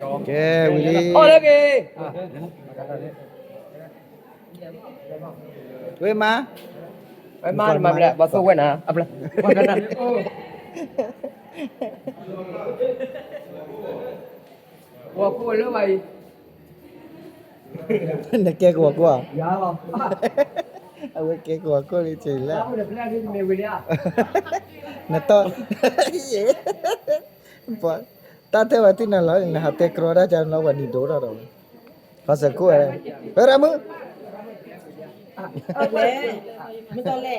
ကဲဝံၤလံ, အီၣ်လၢက့ၤ, ဝဲမါ, ဝဲမါမၤဘျဲၣ် ပှၤသိဝဲနၤ, အဘျဲၣ်, ပှၤကနၣ်, ပှၤကူၣ်လၢဝဲအံၤ, နကဲကဝီၤကွၢ်, အဝဲကဲကဝီၤကွၢ်လံက့ၤလၢ, နတီၢ်, တၢ်ထဲဝဲသ့ၣ်နၤလီၤ နဟးတဲကြီဒၣ်ကၢလီၤ ပှၤနံၤဒိၣ်ထီၣ်ဒီး, ခီစၢၤခိၣ်ဝဲ, ဟဲရၤမုၢ်, မ့ၢ်, ဘၣ်သိၣ်အံၤနခီၣ်ဆံးလၢ,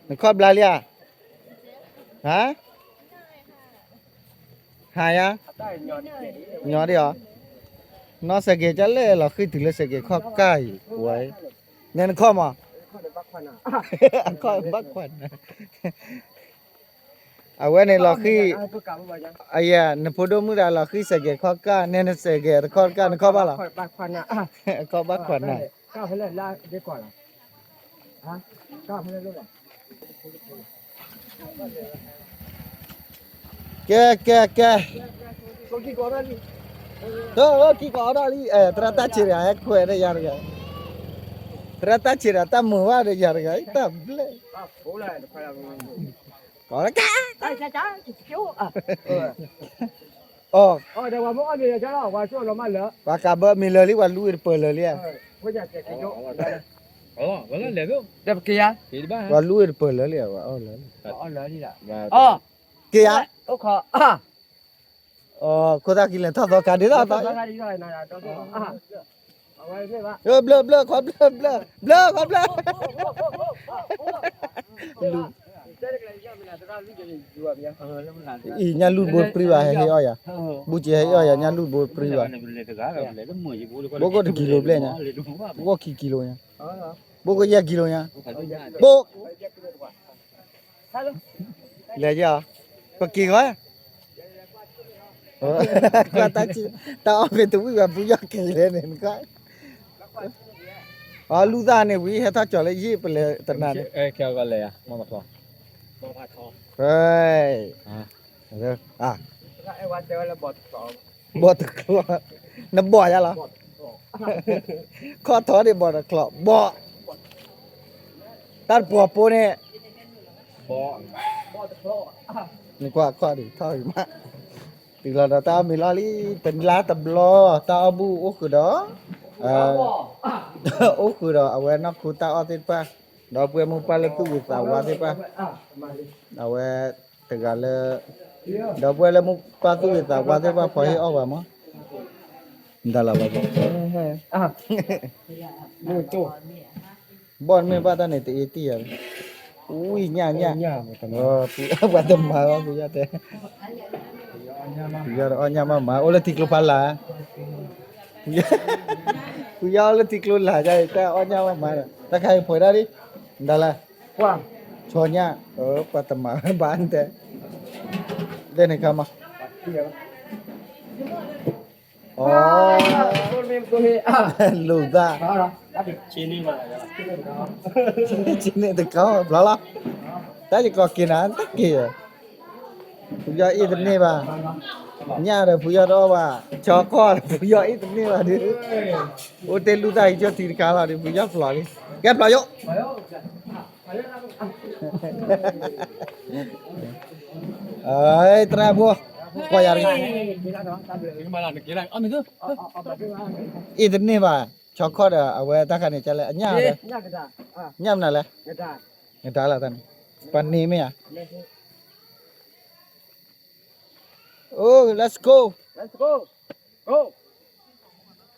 နခီၣ်ဘျါလံဧါ, ဟါ, ဟါယါ, ညီဒံးအီၤ, နီၢ်စဲးကဲးကလဲၣ်လီၤဃံၢ်တုၤလၢစဲးကဲးခီၣ်ကၢ်အံၤ, ဝဲ, နဲနခီၣ်မး, အခီၣ်ဘၣ်ခွါနၤ အဝဲန့ၣ်လီၤဃံၢ်, အယဲၢ် နဖိဒိၣ်မုၣ်တဂၤလီၤဃံၢ်စဲးကဲးခီၣ်ကၢ် နဲနစဲးကဲးတခီၣ်တကၢ် နခီၣ်ဘၣ်လီၤ, အခီၣ်ဘၣ်ခွါနၤ, ကဲ ကဲ ကဲ, ကံကီးအီၣ်ဒၣ်လံ, သရၣ်တၢ်ဆံးတဂၤ ဟဲခွဲးဒီးယၤတဂၤ, သရၣ်တၢ်ဆံးတဂၤ တၢ်မုာ်ဘၣ်ဒီးယၤတဂၤ တၢ်ဘျဲၣ်, ကီးလၢကါ အီၣ်, ပှၤကးဘၢမ့ၢ်လၢာ်လံ ပှၤလူဝ့ၢ်တပၢၢ်လၢာ်လံ, ပှၤလူဝ့ၢ်တပၢၢ်လၢာ်လံ ပှၤအီၣ်လၢာ်လံ, က့ၤယါ, ခိၣ်သၣ်ကံလဲၤထီၣ်သီခါဒ်သိးသီ, ဘျၢ ဘျၢ ခီဘျၢ ဘျၢ ဘျၢ ခီဘျၢ အံၤ ညၣ်လူၢ်တဘိတပြံဘၣ် ဟဲဟ့ၣ်အီၣ်ယၤ, ဘူးက့ၤဟဲဟ့ၣ်အီၣ်ယၤ ညၣ်လူၢ်တဘိတပြံဘၣ်, ဘိၣ်ကီၢ်တကံလိဘျဲၣ်ညါ, ဘိၣ်ကီၢ်ခံကံလိညါ, ဘိၣ်ကီၢ်ယဲၢ်ကံလိညါ, ဘိၣ် လဲၤယၤ, ပက့ၤဂီၤ, တၢ်အီၣ်မ့ၢ်တဝံၣ်ဘၣ် ဖုယီၢ်က့ၤလဲၣ်န့ၣ်, အလူၢ်သၣ်န့ၣ်ဝံၤ ဟဲထီၣ်ကၠီၤလၢယ့ၣ်ပလဲၤတနၤန့ၣ်, ဘီၣ်တချီ, နဘီၣ်ယါလီၤ, ခီၣ်ထီၣ်န့ၣ်ဘီၣ်တချီ, ဘီၣ်, တၢ်တပှီၤပိန့ၣ်, နကွၢ်ခီၣ်ဒံးထီၣ်ဂ့ၤမး, တုၤလီၤဒီးတၢ်အီၣ်မ့ၤလီၢ်လံ, တလါတဘျီ တၢ်အီၣ်ဘူၣ်အိၣ်ဃုာ်ဒီး, အိၣ်ဃုာ်ဒီးအဝဲနီၢ်ခိတၢ်အီၣ်သ့ၣ်တဖၣ်, ဒီပုၢ်ဝဲၢ်မိၢ်ပၢ်လၢသူၣ်ဂ့ၤသးဝါသ့ၣ်တဖၣ်, အဝဲတဂၤလၢ, ဒီပုၢ်ဝဲၢ်လၢမိၢ်ပၢ်သူၣ်ဂ့ၤသးဝါသ့ၣ်တဖၣ် ဖီဟ့ၣ်အီၣ်ဘၣ်မး, ဒၣ်လီၤဘၣ် ဘီၣ်မ့ၢ်ဘၣ်တၢ်န့ၣ် တအ့တံၢ်ယၤ, ဝံၣ်ညၣ်ညၣ်, ပှၤတမၤဘၣ် ဖုယီၢ်တဲ, ဖုယီၢ်အီၣ်ညၣ်မးမး အိၣ်လၢထံကျိဖးလာ်, ဖုယီၢ်အိၣ်လၢထံကျိလာ် တၢ်အီၣ်ညၣ်မးမး, တၢ်ခါအံၤဖှဲးဒၣ်လံ, ဒၣ်လဲာ်, ဆီညၣ်, ပှၤတမၤဘၣ်တဲ, တဲန့ၣ်ခါမး လိာ်သၣ်, ဆ့န့ၣ်တကီၢ်ဘျီလီၤ, တၢ်ယကီၢ်က့ၤနၤ တက့ၢ်, ဖုယီၢ်အ့ၣ်တန့ၢ်ဘၣ်, ညၣ်ဒီးဖုယီၢ်တအီၣ်ဘၣ်, ဆီခီၣ်ဒီးဖုယီၢ်အ့ၣ်တန့ၢ်ဘၣ်ဒုး, အိၣ်တ့ၢ်လူၢ်သၣ်ဟံးကၠီၣ်ထံတခါလီၤဒီး ဖုယီၢ်ဖျိးလံ, ကဲဖျိးယိၣ် သရၣ်ဖိ, ကွၢ်ယၤတဂ့ၤ, အ့ၣ်တန့ၢ်ဘၣ်, ဆီခီၣ်ဒီးအဝဲတၢ်ခါန့ၣ် ကလဲၣ် အညၣ်ဒီး, ညၣ်မနုၤလဲၣ်, နတၢ်လီၤတၢ်န့ၣ်, ပှၤန့ၢ်မ့ၢ်ဧါ, Oh, let's go. အိၣ်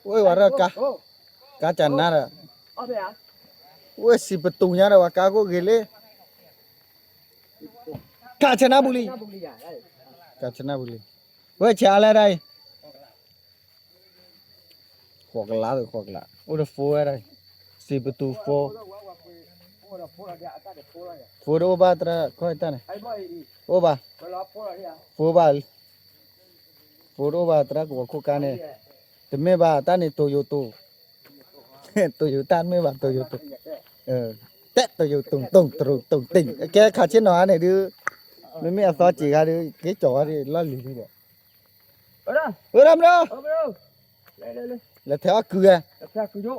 ဝဲရၢၢ်ကါ, ကါကနါဒီး, ဝဲစံးပတူၢ်ညါဒီး ပှၤကါကိၣ်ဂ့ၤလံ, ကါဆနါဘူလံ, ကါဆနါဘူလံ, ဝဲဆါလၢဒၣ်အံၤ ဃိးကလး ဃိးကလး အိၣ်ဒီး phone ဝဲဒၣ်, စံးပတူၢ် phone, ဖိတအိၣ်ဘၣ်သရၣ်ခီၣ်တၢ်န့ၣ်, အိၣ်ဘၣ်, ဖိဘၣ်, ဖိတအိၣ်ဘၣ်သရၣ်ကဝီၤခိၣ်ကါန့ၣ်, တမ့ၢ်ဘၣ်တၢ်န့ၣ် တိၤယိၤတိၤ, တိၤယိၤတၢ်တမ့ၢ်ဘၣ် တိၤယိၤတိၤ, တဲတိၤယိၤတိၤတိၤတရိၤတိၤတ့ၢ် ကဲခးဆ့ၣ်နီၤဧါန့ၣ်ဒုး, မ့မ့ၢ်အသီစံးခါဒုး က့ၤကၠီၤဝဲဒၣ်လီၢ်လံၤဒုးဒီး, ဝဲဒၣ်မနီၤ, လဲၤထဲအီၣ်ကုၤဧါ,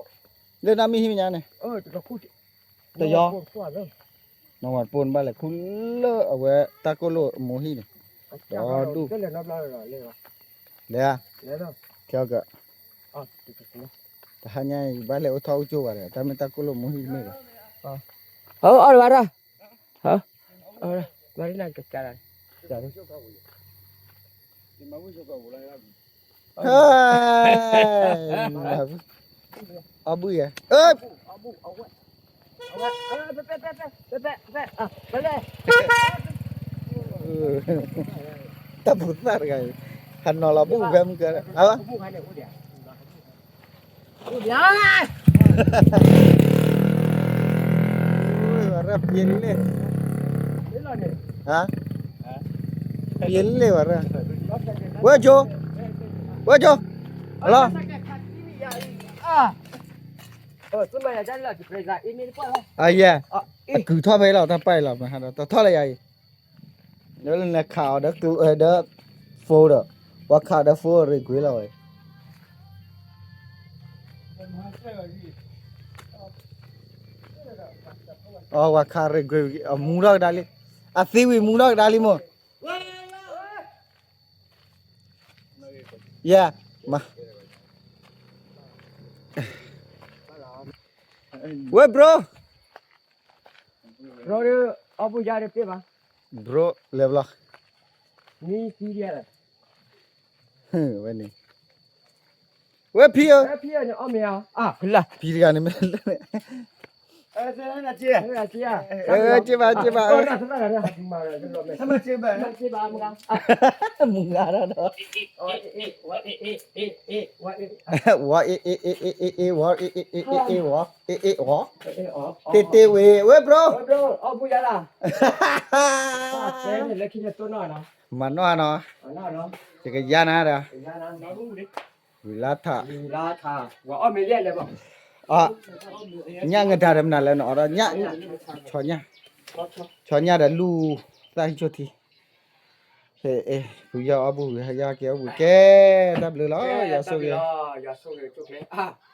လၢနီၢ်မံဟံၣ်မဲာ်ညါန့ၣ်, တယီ, နဝၤတပိၢ်နဘၣ်လဲၤခူလၢအဝဲတၢ်ကိၣ်လိၣ်အမိၢ်ဟံၣ်န့ၣ်, ဒီဒူၣ်, လဲၤဧါ, ခဲအီၣ်ကၢ, တဟါညါအံၤ ဘၣ်လဲၤအိၣ်ထီၣ်အိၣ်ကၠိဘၣ်ဒီး တၢ်မ့ၢ်တၢ်ကိၣ်လိၣ်မိၢ်ဟံၣ်တမ့ၢ်ဘၣ်, အီၣ်ဘၣ်ဒီး, အီၣ်ဘၣ်ဒီး, အီၣ်ဘုယဲ, တၢ်ပူၤသၣ်တဂၤအံၤ, ဟးနီၤလီၤဘူၣ်ဖဲမုၢ်က, ဝဲရၣ်ပျ့ၤလံ, ပျ့ၤလံဝဲရၣ်, ဝဲကၠိ, ဝဲကၠိ, လီၤ, အယဲ, အကုၤထီၣ်ဖဲလီၤ တၢ်ပာ်လီၤ မဟါဒီး တထီၣ်လၢယၤအံၤ, ဒီးလၢနခးအီၤဒီးကျူဒီး, ဖိဒီး, ပှၤခးဒီးဖိရ့ကွ့လီၤဝဲ အဝဲခးရ့ကွ့, အမူထီၣ်ကဒါလံ, အသံဝံၤမူထီၣ်ကဒါလံမိၢ်, ယဲ, မ, ဝဲ bro, bro လဲၤဘျီ, ဝဲန့ၣ်, ဝဲဖံဧၢ, ဖံတဂၤန့ၣ်မ့ၢ်, က့ဘၣ်က့ဘၣ်, မုၢ်ဂၤဒီး, ဝဲအ့ၣ်အ့ၣ်အ့ၣ်အ့ၣ်ဝဲ, အ့ၣ်အ့ၣ်ဝဲ, တ့တ့ဝ့ၤ ဝဲ bro, မၤနီၢ်နီၤ, ယကယါနၤဒီး, ဝံၤလါထး, ညၣ်ငဒၤဒီးမနုၤလဲၣ်နအီၣ်ဒီး, ညၣ်, ဆီညၣ်, ဆီညၣ်ဒီးလူၢ်, သၣ်ဟံၣ်ဆိၣ်ထံ, ဖုယီၢ်အီၣ်ဘူၣ်ဝံၤ ယီၢ်က့ၤအီၣ်ဘူၣ်ကဲ, တၢ်ဘျုးလီၤ, ယွၤဆိၣ်ဂ့ၤ, ယွၤဆိၣ်ဂ့ၤ,